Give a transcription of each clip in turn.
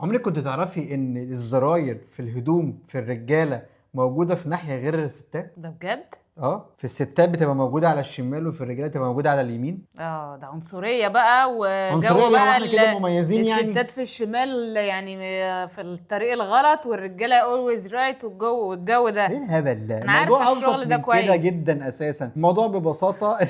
عمرك كنت تعرفي ان الزراير في الهدوم في الرجالة موجودة في ناحية غير الستات؟ ده بجد؟ اه، في الستات بتبقى موجودة على الشمال، وفي الرجالة بتبقى موجودة على اليمين. اه، ده عنصرية بقى وجو. عنصرية ليه؟ هو بقى احنا كده مميزين يعني؟ الستات في الشمال يعني في الطريق الغلط، والرجالة always right، والجو ده. ايه الهبل ده؟ أنا الموضوع عارفة ابسط الشغل ده من كده كويس. جدا. اساسا الموضوع ببساطة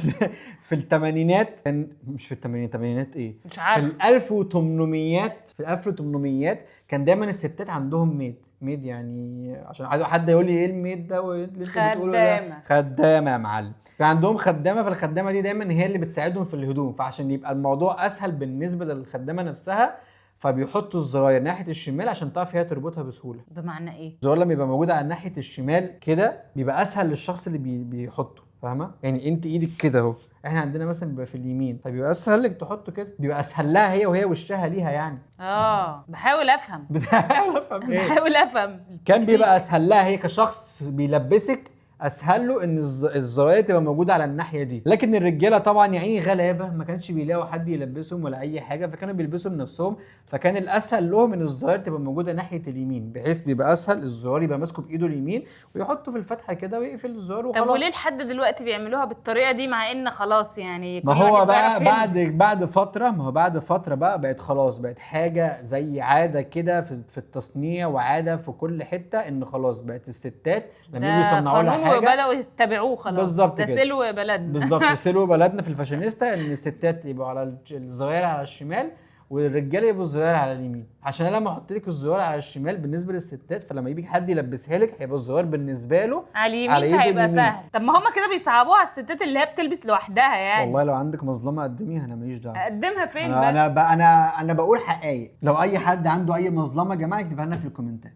في الثمانينات كان، مش في الثمانينات، الثمانينات ايه؟ مش في عارفة. ال 1800، في ال 1800 كان دايما الستات عندهم maid. maid يعني عشان حد يقول لي ايه ال maid ده وايه اللي انت بتقوله ده؟ خدامة. خدامه يا معلم. كان عندهم خدامه، فالخدامه دي دايما هي اللي بتساعدهم في الهدوم، فعشان يبقى الموضوع اسهل بالنسبة للخدامه نفسها فبيحطوا الزراير ناحية الشمال عشان تعرف هي تربطها بسهوله. بمعنى ايه؟ الزرار لما يبقى موجود على ناحية الشمال كده بيبقى اسهل للشخص اللي بيحطه، فاهمه؟ يعني انت ايدك كده اهو، احنا عندنا مثلا بيبقى في اليمين، فبيبقى اسهل لك تحطه كده، بيبقى اسهل لها هي وهي وشها ليها يعني. اه، بحاول افهم. بتحاول افهم ايه؟ بحاول افهم. كان بيبقى اسهل لها هي كشخص بيلبسك، اسهل له ان الزراير تبقى موجودة على الناحية دي. لكن الرجالة طبعا يا عيني غلابة، ما كانش بيلاقوا حد يلبسهم ولا اي حاجة، فكانوا بيلبسوا بنفسهم، فكان الاسهل لهم ان الزراير تبقى موجودة ناحية اليمين، بحيث بيبقى اسهل الزرار يبقى ماسكه بايده اليمين ويحطه في الفتحة كده ويقفل الزرار وخلاص. طب وليه لحد دلوقتي بيعملوها بالطريقة دي مع ان خلاص يعني ما كل هو واحد بقى بيعرف بعد يلبس؟ بعد فترة، ما هو بعد فترة بقى بقت خلاص، بقت حاجة زي عادة كده في التصنيع وعاده في كل حتة، ان خلاص بقت الستات لما يجوا ده يصنعوا لها قانون حاجة وبداوا يتبعوه خلاص. بالظبط ده كده. سلو بلدنا. بالظبط، سلو بلدنا في الفاشينيستا ان الستات يبقوا على الزراير على الشمال والرجاله يبقوا الزراير على اليمين، عشان انا لما احط لك الزرار على الشمال بالنسبة للستات، فلما يجي حد يلبسها لك هيبقى الزرار بالنسبة له على اليمين، على إيده فهيبقى اليمين. سهل. طب ما هما كده بيصعبوها على الستات اللي هي بتلبس لوحدها يعني. والله لو عندك مظلمة قدميها، انا ماليش دعوه. اقدمها فين؟ انا بس انا انا بقول حقائق. لو اي حد عنده اي مظلمة يا جماعة يكتبها لنا في الكومنتات.